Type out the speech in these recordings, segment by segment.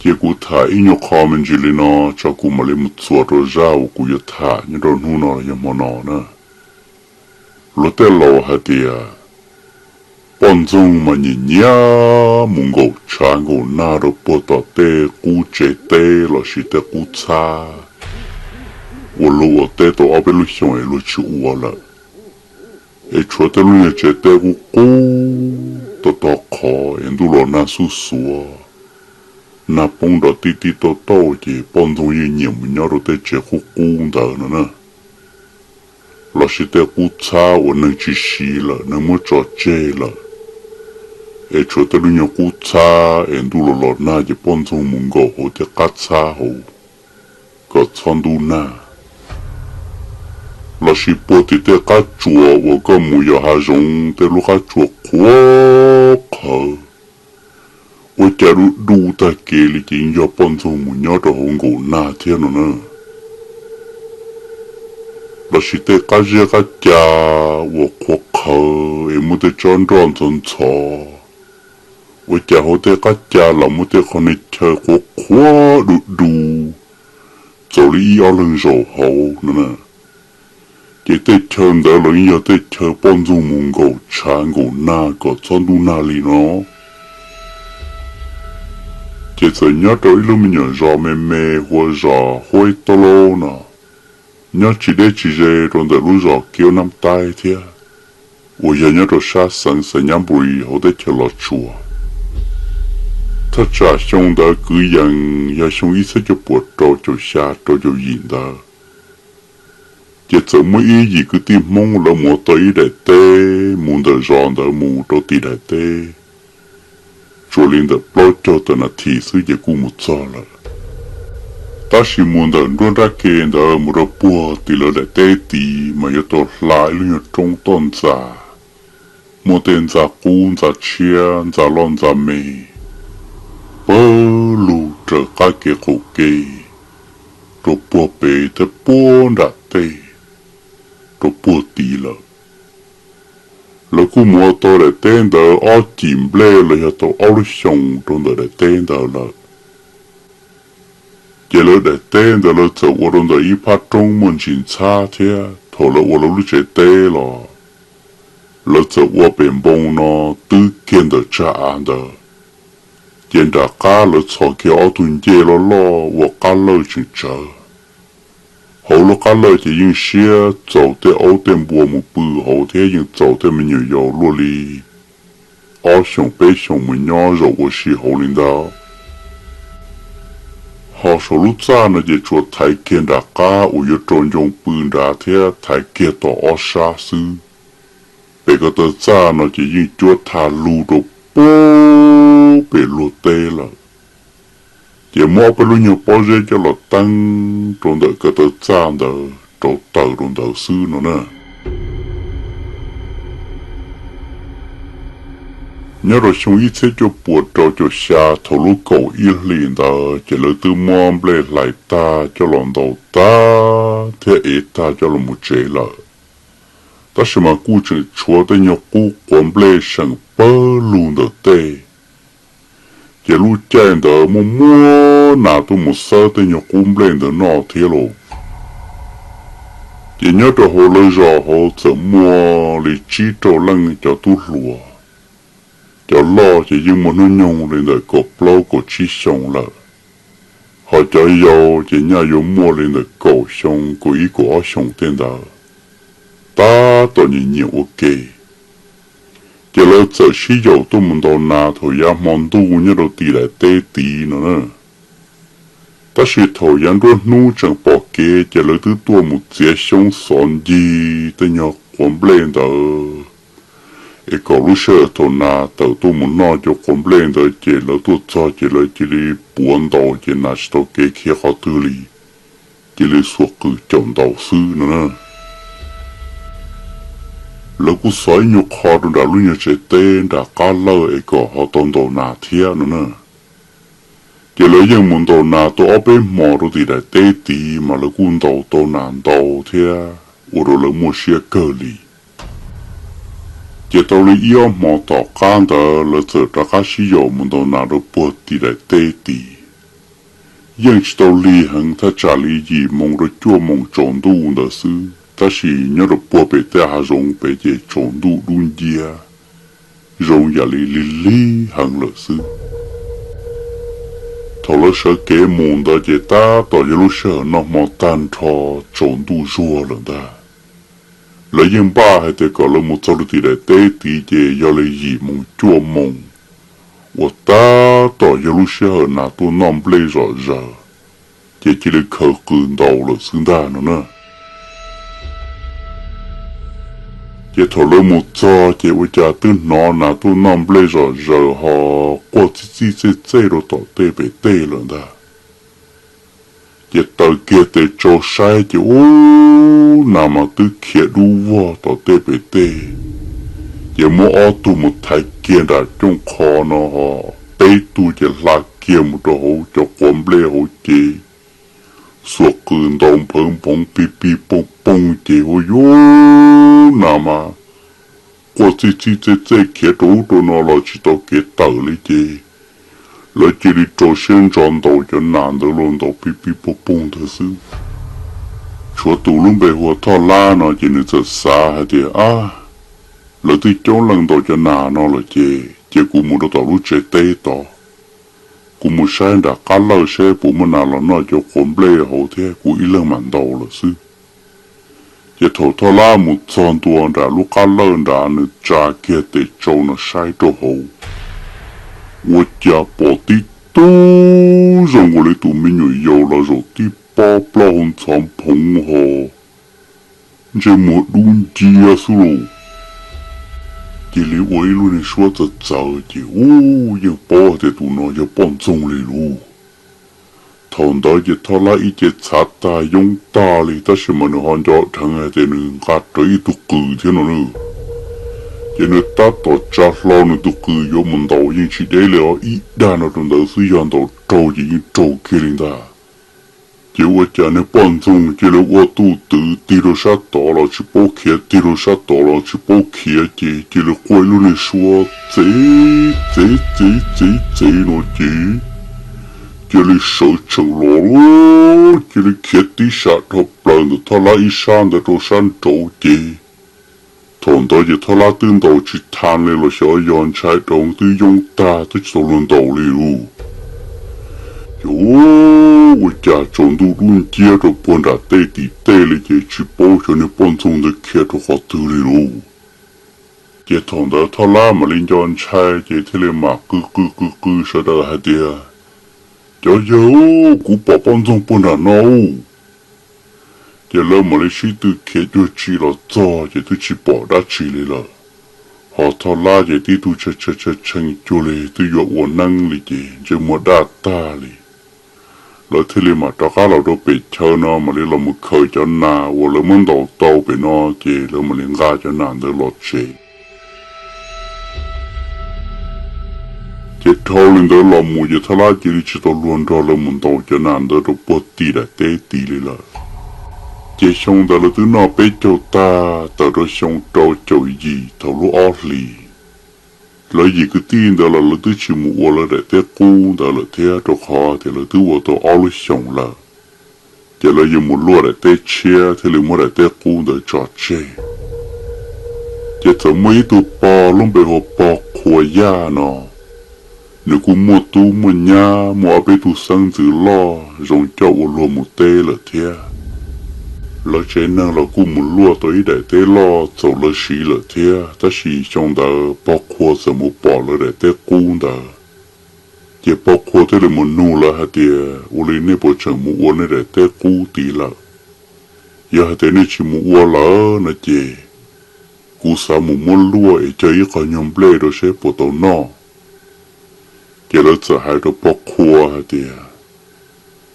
Ces kuv tham ib nyuag qho me ntsis li no tso kuv mam li mus txuas rau zaj uas kuv yuav tham nyob rau hnub no los yog hmo no na. Luag tej laus hais tias poj ntxoog mas nyiam nyiam mus nkaum tshav nkaum nag rau puag tom tej qub tsev teb lossis tej qub txhab uas luag ua teb tau ob peb lub xyoos es luag tsis ua lawm, es tshuav tej lub nyuag tsev teb qub qub tog tog qhov es ntuj los nag xuj xuav, nag poob nrov tib tib tauj tauj ces poj ntxoog yeej nyiam mus nyob rau tej tsev qub qub ntawd no na, lossis tej qub txhab uas neeg tsis siv lawm, neeg muab tso tseg lawm, es tshuav tej lub nyuag qub txhab es ntuj los los nag ces poj ntxoog mus nkaum hauv tej qab txhab hauv kom txhob ntub nag, lossis puag tim tej qab tsuas uas koj mus yos hav zoov tej lub qab tsuas qhuav qhawv, ua cas du du tag kev li ces yeej yog poj ntxoog mus nyob rau hauv nkaum nag thiab no na. Lossis tej qab zeb qab ca uas qhuav qhawv es muaj tej tsob nroj ntxhov ntxhov, ua cas hauv tej qab ca los muaj tej qhov niag chaw qhuav qhuav du du txaus li ib ob leeg zaum hauv no na. Ces tej chaw ntawd los yeej yog tej chaw poj ntxoog mus nkaum tshav nkaum nag kom txhob ntub nag li no. Ces txawm nyob rau ib lub me nyuam zos me me hu ua zos Huab Ib Taub Laub no, nyob tsis deb tsis ze rau ntawm lub zos Kiaub Nab Taib thiab, uas yog nyob rau sab xeev Xais Nyab Npus Lis hauv teb chaws Los Tsuas. Thaj tsam xyoo ntawd kwv yees yog xyoo ib txhiab cuaj puas rau caum xya rau caum yim ntawd. Ces txawm muaj ib yim kwv tij Hmoob lawv mus ua tau ib daim teb mus ntawm zos ntawd mus rau tim daim teb, tsuas li ntawm plaub caug tawm nas this xwb ces kuj mus txog lawm. Tab sis mus ntawm nruab nrab ke ntawd mus rau puag tim lawv daim teb tid mas yuav tau hla ib lub nyuag roob toj ntxas, muaj tej ntxa qub ntxa tshiab ntxa loj ntxa me pawg lug raws qab kev qaum kev rau puag pem thiab puag nram tej rau puag tid lawm. Lawv kuj mus ua tau daim teb ntawd ob cim nplej los yog tau ob lub xyoos rau ntawm daim teb ntawd lawm. Ces lawv daim teb ntawd lawv txawm ua rau ntawm ib phab roob muaj ntsis ntxhab thiab thaum lawv ua lawv lub tsev teb los lawv txawm ua pem npoo no twb kiag ntawm tsag av ntawd. Ces nram qab lawv txhos kiag ob tug ncej loj loj ua qab lawj tseem tsawv. Hauv lub qab lawj ces yeej siab txaus tej aub tej npua mus pw hauv thiab yeej txaus tej me nyuam yaus luaj li ob xyoos peb xyoos mus nyob zaum ua si hauv li ntawd. Ho saum lub txaj no ces tsuas thaiv kiag nram qab uas yuav rau ncoo pw nrad thiab thaiv kiag tom ob sab xwb. Pem ko taw txaj no ces yeej cuab thaj lug rau puag pem luag teb lawm. Ces muab ob peb lub nyuag pob zeb coj los teeb rau ntawm ko taw txaj ntawd rauv taws rau ntawd xwb no na. Nyob rau xyoo ib txhiab cuaj puas rau caum xya thaum lub kaum ib hlis ntawd ces lawv twb muab nplej hlais tag coj los ntaus tag thiab ev tag coj los mus tsev lawm. Tab sis mas kuj tseem tshuav tej nyuag qub quav nplej seem pawg lug ntawm tej. Ces lub caij ntawd muaj muaj nas tuaj mus xawb tej nyuag qub nplej ntawd noj thiab lauj. Ces nyob rau hauv lawv zos hauv txawm muaj li tsib rau leej cov tub hluas. Cov loj ces yeej muaj hnub nyoog li ntawm kaum plaub kaum tsib xyoo lawm, ho cov yau ces nyaj yuav muaj li ntawm kaum xyoo kaum ib kaum ob xyoos tej ntawd, tab tom nyiam nyiam ua ke. Ces lawv txawm sib yaum tuaj mus ntaus nas thaum yav hmo ntuj nyob rau tim daim teb tid no na. Tab sis thaum yav nruab hnub tseem pom kev ces lawv twb tuaj mus txiav xyoob xov ncig tej nyuag quav nplej ntawd, es kom lub sij hawm thaum nas tawm tuaj mus noj cov quav nplej ntawd ces lawv tuaj txog ces lawv cia li puav ntaus ces nas tsis tau kev khiav qhov twg li, cia li xuas qws caum ntaus xwb no na. Lawv kuj xov ib nyuag qho rau nram lub nyuag tsev teb nram qab lawj es kom ho tau ntaus nas thiab no na. Ces lawv yeej mus ntaus nas tau ob peb hmos rau tim daim teb tid mas lawv kuj ntaus tau nas ntau thiab ua rau lawv muaj siab kawg li. Ces tau li ib ob hmos tom qab ntawd lawv txawm rov qab sib yaum mus ntaus nas rau puag tim daim teb tid. Yeej tsis tau lig heev, thaj tsam li yim moos rau cuaj moos tsaus ntuj ntawd xwb, tab sis nyob rau puag pem tej hav zoov pem ces tsaus ntuj dub nciab, zoo yam li lig lig heev lawm xwb. Thaum lawv sawv kev mus ntawd ces tab tom yog lub sij hawm noj hmo tag nrho, tsaus ntuj zuag lawm ntag. Lawv yeej npaj hais tias kom lawv mus txog rau tim daim teb tid ces yog li yim moos cuaj moos, uas tab tom yog lub sij hawm nas tuaj noj nplej zom zaws, ces cia li khaws qws ntaus lawm xwb ntag no na. Ces thaum lawv mus txog ces ua cas twb hnov nas tuaj noj nplej zom zaws ho quaj txij txij txej txej rau tom tej pem tej lawm ntag. Ces taws kiag tes tsau saib ces ub, nas mas twb khiav dub vog tom tej pem tej. Ces muab ob tug mus thaiv kiag nram cooj qho no ho peb tug ces hla kiag mus rau hauv cov quav nplej hauv ces xuas qws ntaus nphawv nphoov pig pig pooj pooj ces ua yuav nas mas quaj txij txij txej txej khiav rau ub rau no los tsis tau kev tawm li ces lawv cia li rau siab ntso ntaus cov nas ntawd los ntaus pig pig pooj pooj ntawd xwb. Tshuav tus lub npe hu ua Thoj Lab no ces nws txawm xav hais tias, ab, lawv twb coob leej ntaus cov nas no lawm ces cia kuv mus rau tom lub tsev teb tod, kuv mus saib nram qab lawj saib puas muaj nas los noj cov quav nplej hauv thiab kuv ib leeg mam ntaus lawm xwb. Ces thaum Thoj Lab mus txog ntua nram lub qab lawj nrad nws tsa kiag tes tsau no saib rau hauv, ua cas pom tib tug zoo nkaus li tus me nyuam yaus los zaum tib pob plaub hau ntxhov nphoov ho ntsej muag dub nciab xwb lauj. Cia li ua ib lub niag suab txawv txawv ces ub, yeej paub hais tias tus no yog poj ntxoog li lauj. Thaum ntawd ces Thoj Lab ib ce txhav tag yoob tag li tab sis mas nws ho nco dheev hais tias nws nqa rawv ib tug qws thiab no na. Ces nws tab tom tsa hlo nws tus qws yuav mus ntaus yeej tsis deb li os, ib dag no rau ntawd xwb yog ntaus raug ces yeej raug kiag li ntag. Ces ua cas niag poj ntxoog cia li ua tus twv tig rau sab tod los tsis paub khiav, tig rau sab tod los tsis paub khiav ces cia li quaj ib lub niag suab txev txev txev txev txev no ces cia li sawv tsees los, cia li khiav tib sab dhau plaws ntawm Thoj Lab ib sab ntawd rau sab nraud ces thaum ntawd ces Thoj Lab twb ntaus tsis tau li los xyov yog ntshai rau twb yoob tag twb tsis tau luag ntaus li lauj. Ces ua cas tsaus ntuj dub nciab rau puag nram tej tim tej li ces tsis paub xyov niag poj ntxoog ntawd khiav rau qhov twg li lauj. Ces thaum ntawd Thoj Lab mam li nco ntshai ces thiaj li mam qw qw qw qw sawv daws hais tias, cov yawg, kuv pom poj ntxoog puag nram no. Ces lawv mam li sib tw khiav cuag tsi los txog ces twb tsis pom dab tsi li lawm. Ho Thoj Lab ces tib tug tshee tshee cuag li twb yuav ua neeb li ces ntsej muag daj tag li. Lawv thiaj li mam rov qab los rau pem chaw no mam li los mus khaws cov nas uas lawv muab ntaus tau pem no ces lawv mam li nqa cov nas ntawd los tsev. Ces dhau li ntawd los mus ces Thoj Lab cia li tsis tau luag nrog lawv mus ntaus cov nas ntawd rau puag tim daim teb tid li lawm. Ces xyoo ntawd lawv twb noj peb caug tag tawm rau xyoo rau caum yim thaum lub ob hlis. Lawv yim kwv tij ntawd los lawv twb tsis mus ua lawv daim teb qub ntawd lawm thiab rau qhov tias lawv twb ua tau ob lub xyoos lawm. Ces lawv yuav mus luaj daim teb tshiab thiaj li muab daim teb qub ntawd tso tseg. Ces txawm muaj ib tug pog lub npe hu ua pog Qhua Yaj no, nws kuj muaj tub muaj nyab muaj ob peb tug xeeb ntxwv loj zoo coj ua luag mus teb lawm thiab. Lawv tsev neeg los kuj mus luaj tau ib daim teb loj txaus lawv siv lawm thiab, tab sis xyoo ntawd pog Qhua txawm mus pom lawv daim teb qub ntawd. Ces pog Qhua thiaj li mus nug lawv hais tias, ua li nej puas tseem mus ua nej daim teb qub tid lawm? Yog hais tias nej tsis mus ua lawm no ces kuv xav mus muab luaj es cog ib qho nyuag nplej rau seb puas tau noj. Ces lawv txawm hais rau pog Qhua hais tias,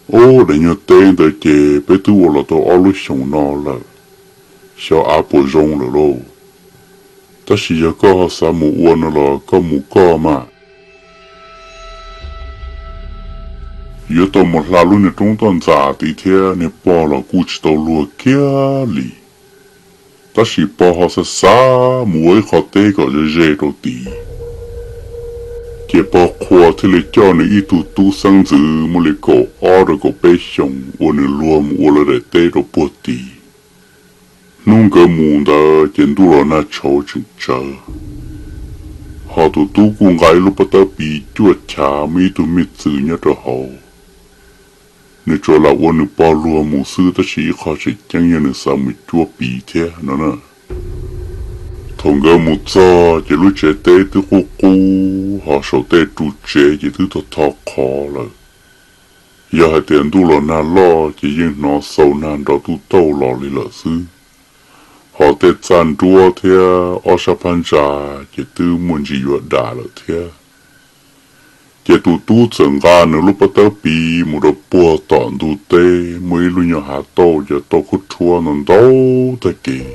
ub, daim nyuag teb ntawd ces peb twb ua los tau ob lub xyoos no lawm, xyov av puas zoo lawm lauj. Tab sis yog koj ho xav mus ua no los koj mus koj mas. Yuav tau mus hla lub niag roob toj ntxas tid thiab niag pog los kuj tsis tau luag kiag li. Tab sis pog ho xav xav mus ua ib qho teb kom ze ze rau tid. Ces pog Qhua thiaj li coj nws ib tug tub xeeb ntxwv muaj li kaum ob rau kaum peb xyoos uas nws luag mus ua lawv daim teb rau puag tid. Hnub nkawd mus ntawd ces ntuj los nag tshauv tseem tsawv, ho tus tub kuj nqa ib lub pob tawb piv cuaj chav muaj ib tug me txwm nyob rau hauv. Nws tsuas lam ua nws pog luag mus xwb tab sis ib qho tseem ceeb yog nws xav mus cuab piv thiab no na. Thaum nkawd mus txog ces lub tsev teb twb qub qub ho saum tej ru tsev ces twb tho tho qhov lawm. Yog hais tias ntuj los nag loj ces yeej hnov xau nag nrov tuj tauj los li lawm xwb. Ho tej txaj nruab thiab ob sab phab ntsa ces twb muaj ntsis yuav dam lawm thiab. Ces tus tub txawm nqa nws lub pob tawb piv mus rau puag tom ntug teb muaj ib lub nyuag hav tauj, cov tauj khuab rhuab ntau ntau tag kev.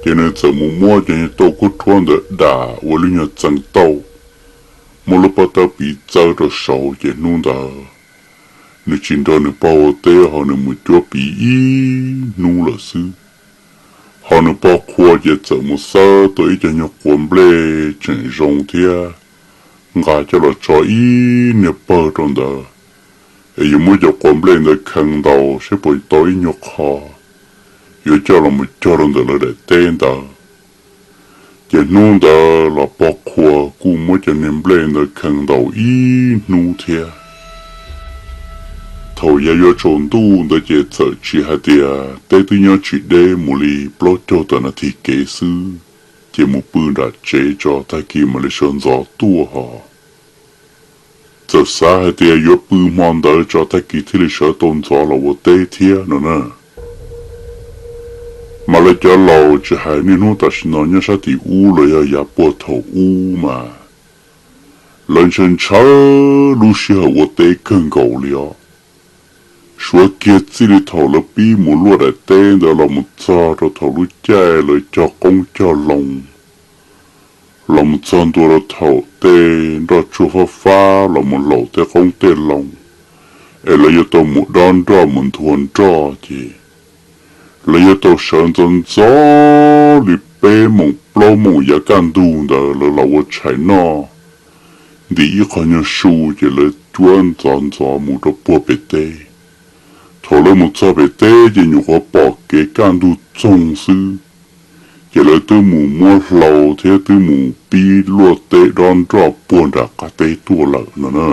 Ces nws txawm mus muab cov tauj khuab rhuab ntawd dam ua lub nyuag txee tauj, muab lub pob tawb piv txawb rau saud ces hnub ntawd nws tsis nrog nws pog ua teb ho nws mus cuab piv ib hnub lawm xwb. Ho nws pog Qhua ces txawm mus xawb tau ib co nyuag quav nplej tseem zoo thiab, nqa coj los tso ib niag pawg rau ntawd, es yuav muab cov quav nplej ntawd khee ntaus saib puas tau ib nyuag qho, yuav coj los mus cog rau ntawm lawv daim teb ntawd. Ces hnub ntawd los pog Qhua kuj muab cov niag nplej ntawd khee ntaus ib hnub thiab. Thaum yav yuav tsaus ntuj ntawd ces txawm tsis hais tias teb twb nyob tsis deb mus li plaub caug tawm nas this kev xwb, ces mus pw nram tsev tso tag kis mam li sawv ntxov tuaj ho. Txawm xav hais tias yuav pw hmo ntawd tso tag kis thiaj li sawv tau ntxov los ua teb thiab no na. Mas lawv cov laus tsis hais niaj hnub tam sim no nyob sab tim ub los yog yav puag thaum ub mas, lawv ntshaw ntshaw lub sij hawm ua teb kawg nkaus li os. Suav kiag txij li thaum lawv pib mus luaj daim teb ntawd los mus txog rau thaum lub caij lawv cog qoob cog loo, los mus txog ntua rau thaum tej nroj tsuag fab fab los mus laum tej qoob tej loo, es lawv yuav tau mus dob nroj mus nthua nroj ces lawv yuav tau sawv ntxov ntxov li peb moos plaub moos yav kaj ntug ntawd lawv los ua tshais noj. Ntim ib qho nyuag su ces lawv cuab ntxov ntxov mus rau puag pem teb. Thaum lawv mus txog pem teb ces nyuam qhuav pom kev kaj ntug txoog xwb, ces lawv twb mus muab hlau thiab twb mus pib luaj teb dob nroj puag nram qab teb tuaj lawm no na.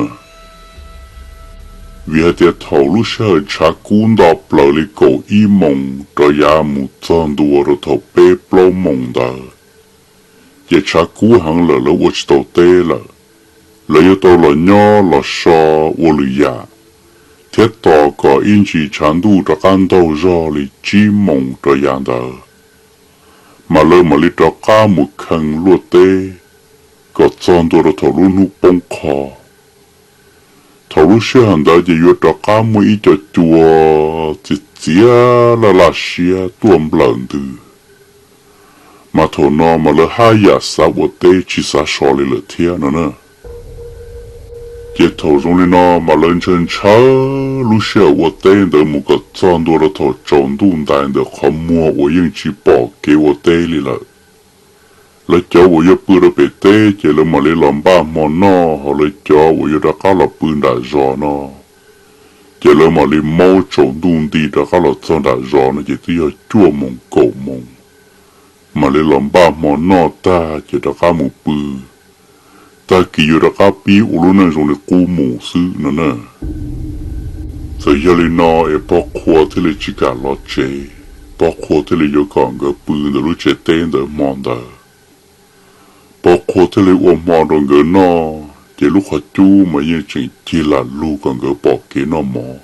Vim hais tias thaum lub sij hawm tshav kub nto plaws li kaum ib moos rov yav mus txog ntua rau thaum peb plaub moos ntawd, ces tshav kub heev lawm lawv ua tsis tau teb lawm. Lawv yuav tau los nyob los so ua lwm yam, thiab tos kom ib ntsis tshav ntuj rov qab ntaug zog li tsib moos rov yav ntawd, mas lawv mam li rov qab mus khee luaj teb kom txog ntua rau thaum lub hnub poob qho. Thaum lub sij hawm ntawd ces yuav rov qab muaj ib co cua txias txias laj laj siab tuaj nplawm ntws, mas thaum no mas lawv haj yam xav ua teb tsis xav so li lawm thiab no na. Ces thaum zoo li no mas lawv ntshaw ntshaw lub sij hawm ua teb ntawd mus kom txog ntua rau thaum tsaus ntuj ntais ntawm qhov muag uas yeej tsis pom kev ua teb li lawm. Lawv cov uas yuav pw rau pem teb ces lawv mam li los npaj hmo noj, ho lawv cov uas yuav rov qab los pw nram zos no, ces lawv mam li maub tsaus ntuj nti rov qab los txog nram zos no ces twb yog cuaj moos kaum moos, mam li los npaj hmo noj tag ces rov qab mus pw. Tag kis yuav rov qab pib ua lub neej zoo li qub mus xwb no na. Txawm yog li no es pog Qhua thiaj li tsis kam los tsev, pog Qhua thiaj li yuav kom nkawd pw ntawm lub tsev teb ntawd hmo ntawd. Pog Qhua thiaj li ua hmo rau nkawd noj, ces lub qhov cub mas yeej tseem cig lam lug kom nkawd pom kev noj mov.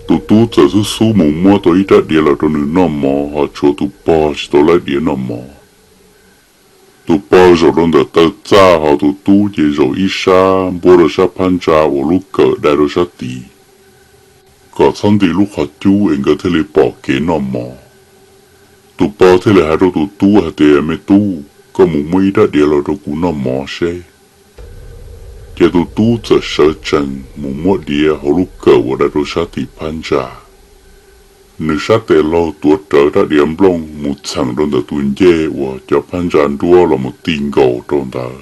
Tus tub txawm xub xub mus muab tau ib rab diav los rau nws noj mov, ho tshuav tus pog tsis tau laib diav noj mov. Tus pog zaum rau ntawm taw txaj, ho tus tub ces zaum ib sab npuab rau sab phab ntsa uas lub kawm dai rau sab tid, kom txhob ntim lub qhov cub es nkawd thiaj li pom kev noj mov. Tus pog thiaj li hais rau tus tub hais tias, Me tub, koj mus muab ib rab diav los rau kuv noj mov seb. Ces tus tub txawm sawv tsees mus muab diav hauv lub kawm uas dai rau sab tim phab ntsa. Nws sab tes laug tuav rawv rab diav nplooj mus txheem rau ntawm tus ncej uas cov phab ntsa nruab los mus ti nkaus rau ntawd.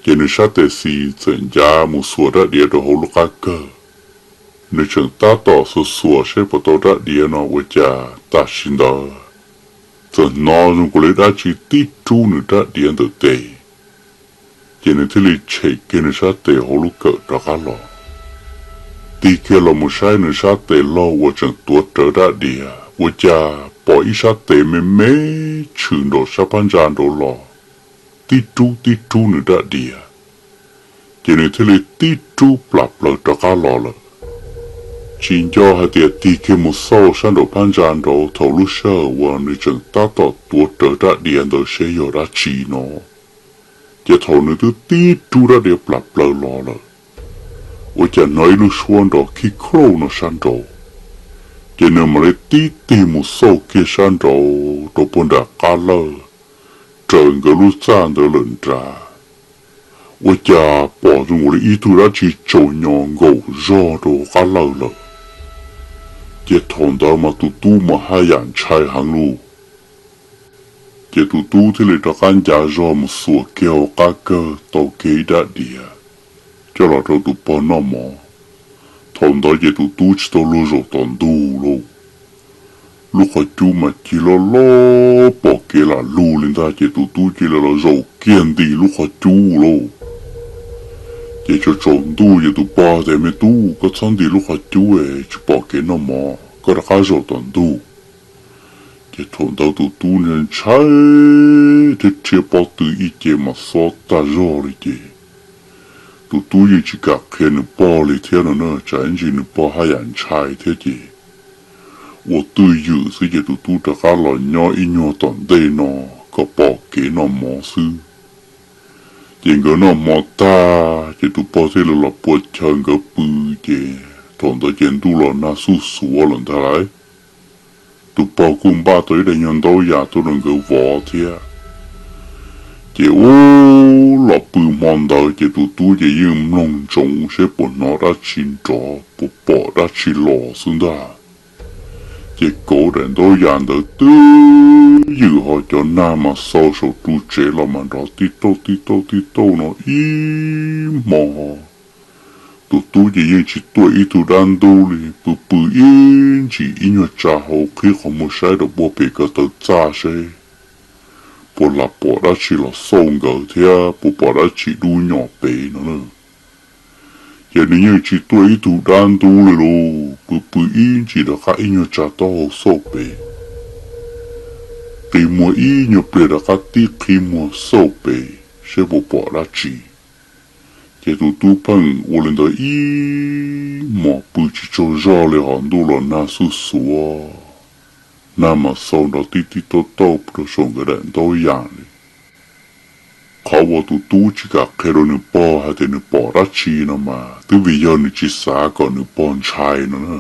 Ces nws sab tes xis txawm ncav mus xuas rab diav rau hauv lub qab kawg. Nws tseem tab tom xuas xuas seb puas tau rab diav no ua cas tam sim ntawd txawm hnov zoo nkaus li dab tsi tib rub nws rab diav ntawm tes. Ces nws thiaj li tshem kiag nws sab tes hauv lub kawm rov qab los, tig kiag los mus saib nws sab tes laug uas tseem tuav rawv rab diav ua cas pom ib sab tes me me tshwm nraum sab phab ntsa nraud los tib rub tib rub nws rab diav. Ces nws thiaj li tib rub plam plaws rov qab los lawm. Tsis nco hais tias tig kiag mus xauj sab nraum phab ntsa nraud thaum lub sij hawm uas nws tseem tab tom tuav rawv rab diav ntawd seb yog dab tsi no. Ces thaum nws twb tib rub rab diav plam plaws los lawm, ua cas hnov ib lub suab nrov khib khlauj no sab nraud. Ces nws mam li tib tig mus xauj kiag sab nraud rau puag nram qab lawj, raws nkawd lub txaj ntawd lawm nrad, ua cas pom zoo nkaus li ib tug dab tsi tsaus nyo nkaum zog rau qab lawj lawm. Ces thaum ntawd mas tus tub mas haj yam ntshai heev lauj. Ces tus tub thiaj li rov qab ncav zog mus xuas kiag hauv qab kawg tau kiag ib rab diav coj los rau tus pog noj mov. Thaum ntawd ces tus tub tsis tau luag zaum tom ntug lauj. Lub qhov cub mas cig loj loj pom kev lam lug li ntag ces tus tub cia li los zaum kiag nti lub qhov cub lauj. Ces tsaus tsaus ntuj ces tus pog tias, Me tub, koj txhob nti lub qhov cub es tsis pom kev noj mov, koj rov qab zaum tom ntug. Ces thaum ntawd tus tub ntshai thiab rhiab pob tw ib ce mas xob tag zog li ces tus tub yeej tsis kam qhia nws pog li thiab no na, tsam ib ntsis nws pog haj yam ntshai thiab ces ua twj ywm xwb ces tus tub rov qab los nyob ib nyuag tom ntej no kom pom kev noj mov xwb. Ces nkawd noj hmo tag ces tus pog thiaj li los pua chaw nkawd pw. Ces thaum ntawd ces ntuj los nag xuj xuav lawm ntag lauj. Tus pog kuj npaj tau ib daim nyuag ntaub yam tuaj rau nkawd vov thiab. Ces ub, los pw hmo ntawd ces tus tub ces yeej mloog ntsoov seb puas hnov dab tsi nrov puas pom dab tsi los xwb ntag. Ces kauv daim ntaub yam ntawd twb ywm ho cov nag mas xau saum ru tsev los mas nrov tib tauj tib tauj tib tauj no ib hmo. Tus tub ces yeej tsis tuaj ib tug dab ntub li, pw pw ib ntsis ib nyuag tsa hau qhib qhov muag saib rau puag pem ko taw txaj seb puas lam pom dab tsi los xauj nkawd thiab puas pom dab tsi dub nyom pem no na. Ces nws yeej tsis tuaj ib tug dab ntub li lauj, pw pw ib ntsis rov qab ib nyuag tsa taub hau xauj pem, qi muag ib nyuag pliag rov qab tib qhib muag xauj pem seb puas pom dab tsi. Ces tus tub pheej ua li ntawd ib hmos pw tsis tsaug zog li ho ntuj los nag xuj xuav, nag mas xau nrov tib tib tauj tauj rau saum nkawd daim ntaub yam li. Qhov uas tus tub tsis kam qhia rau nws pog hais tias nws pom dab tsi no mas twb vim yog nws tsis xav kom nws pog ntshai no na.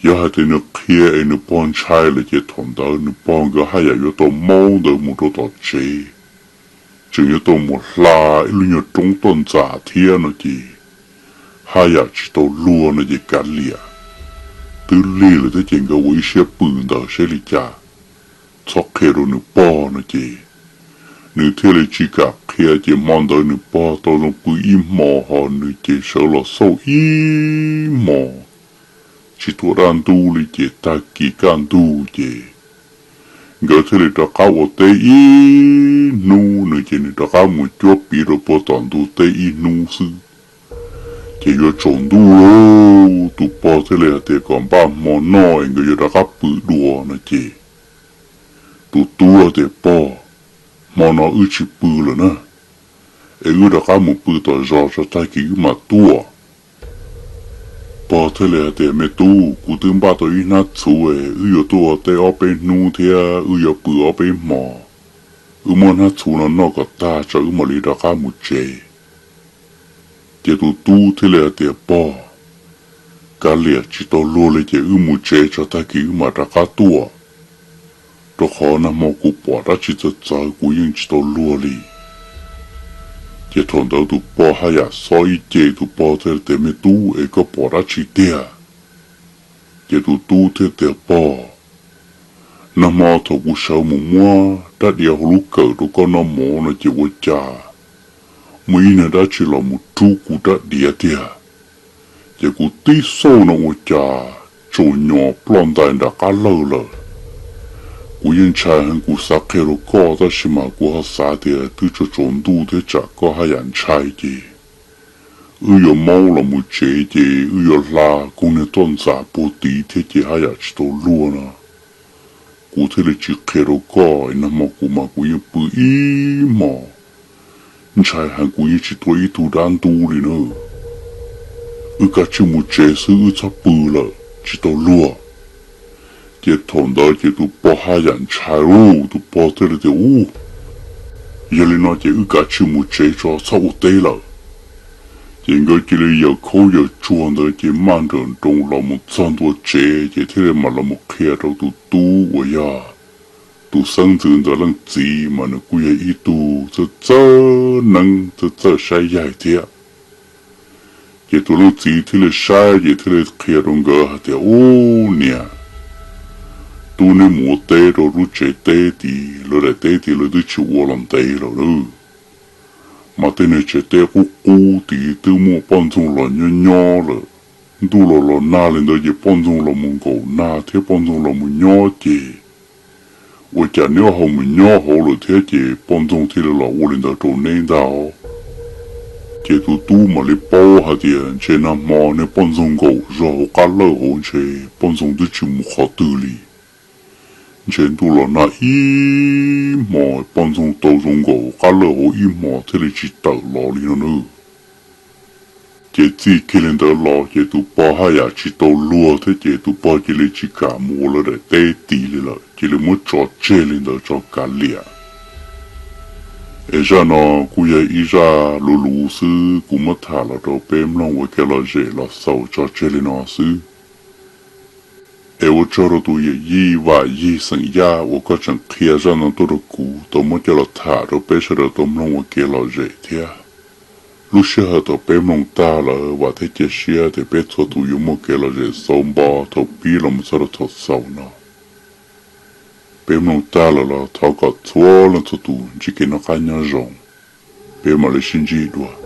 Yog hais tias nws qhia es nws pog ntshai lawm ces thaum ntawd nws pog nkawd haj yam yuav tau maub ntawd mus rau tom tsev, tseem yuav tau mus hla ib lub nyuag roob toj ntxas thiab no ces haj yam tsis tau luag no ces kav liam, twb lig lawm thiab ces nkawd ua ib siab pw ntawd seb li cas, txhob qhia rau nws pog no ces nws thiaj li tsis kam qhia. Ces hmo ntawd nws pog tau zoo pw ib hmo ho nws ces sawv los xauj ib hmo tsis tuaj dab ntub li ces tag kis kaj ntug ces nkawd thiaj li rov qab ua teb ib hnub, nws ces nws rov qab mus cuab piv rau puag tom ntug teb ib hnub xwb. Ces yuav tsaus ntuj lauj, tus pog thiaj li hais tias kom npaj hmo noj es nkawd yuav rov qab pw dua no ces tus tub tias, Pog, hmo no wb tsis pw lawm na, es wb rov qab mus pw tom zos tso tag kis wb mam tuaj. Pog thiaj li hais tias, Me tub, kuv twb npaj tau ib hnab txhuv es wb yuav tuaj ua teb ob peb hnub thiab wb yuav pw ob peb hmo. Wb muab hnab txhuv no noj kom tag tso wb mam li rov qab mus tsev. Ces tus tub thiaj li hais tias, Pog, kav liam tsis tau luag li ces wb mus tsev tso tag kis wb mam rov qab tuaj, rau qhov nag hmo kuv pom dab tsi txawv txawv kuv yeej tsis tau luag li. Ces thaum ntawd tus pog haj yam xob ib ce, tus pog thiaj tias, Me tub, es koj pom dab tsi tiag? Ces tus tub thiaj tias, Pog, nag hmo thaum kuv sawv mus muab rab diav hauv lub kawm rau koj noj mov no ces ua cas muaj ib niag dab tsi los mus rub kuv rab diav tiag. Ces kuv tib xauj no ua cas tsaus nyo ploj ntais nram qab lawj lawm. Kuv yeej ntshai heev, kuv xav qhia rau koj tab sis mas kuv ho xav tias twb tsaus tsaus ntuj thiab tsam koj haj yam ntshai ces wb yuav maub los mus tsev ces wb yuav hla koog niag toj ntxas puag tid thiab ces haj yam tsis tau luag no. Kuv thiaj li tsis qhia rau koj, nag hmo kuv mas kuv yeej pw ib hmos, ntshai heev kuv yeej tsis tua ib tug dab ntub li na. Wb kav tsij mus tsev xwb, wb txhob pw lawm tsis tau luag. Ces thaum ntawd ces tus pog haj yam ntshai lauj, tus pog thiaj li tias, Ub, yog li no ces wb kav tsij mus tsev tso, txhob ua teb lawm. Ces nkawd cia li yaws khaub yaws tsuag ntawd ces maj nrawm nroos los mus txog ntua tsev ces thiaj li mam los mus qhia rau tus tub uas yog tus xeeb ntxwv ntawd leej txiv, mas nws kuj yog ib tug txawj txawj neeb txawj txawj saib yaig thiab. Ces tus leej txiv thiaj li saib ces thiaj li qhia rau nkawd hais tias, Ub niam, tub neb mus ua teb rau lub tsev teb tid, lawv daim teb tid lawv twb tsis ua los ntev lawm na. Mas tej niag tsev teb qub qub tid twb muaj poj ntxoog los nyob nyob lawm. Ntuj los los nag li ntawd ces poj ntxoog los mus nkaum nag thiab poj ntxoog los mus nyob ces ua cas neb ho mus nyob hauv lawm thiab ces poj ntxoog thiaj li los ua li ntawd rau neb ntag. Ces tus tub mam li paub hais tias ntshe nag hmo niag poj ntxoog nkaum zog hauv qab lawj hauv, ntshe poj ntxoog twb tsis mus qhov twg li. Ntshe ntuj los nag ib hmos, poj ntxoog tau zoo nkaum hauv qab lawj hauv ib hmos thiaj li tsis tawm los li no na. Ces txij kiag li ntawd los ces tus pog haj yam tsis tau luag thiab ces tus pog cia li tsis kam mus ua lawv daim teb tid li lawm, cia li muab tso tseg li ntawd tso kav liam. Es zaj no kuj yog ib zaj luv luv xwb, kuv muab tham los rau peb mloog ua kev lom zem los xaus tso tseg li no xwb. Es ua tsaug rau tus yawm yij Vam Yig xeem Yaj uas koj tseem qhia zaj no tuaj rau kuv tau muab coj los tham rau peb sawv daws tau mloog ua kev lom zem thiab. Lub sij hawm thaum peb mloog tag lawm vam thiab cia siab tias peb txhua tus yuav muaj kev lom zem xaus npo thaum pib los mus txog rau thaum xaus no. Peb mloog tag lawm los thov kom txhua leej txhua tus ntsib kev noj qab nyob zoo. Peb mam li sib ntsib dua.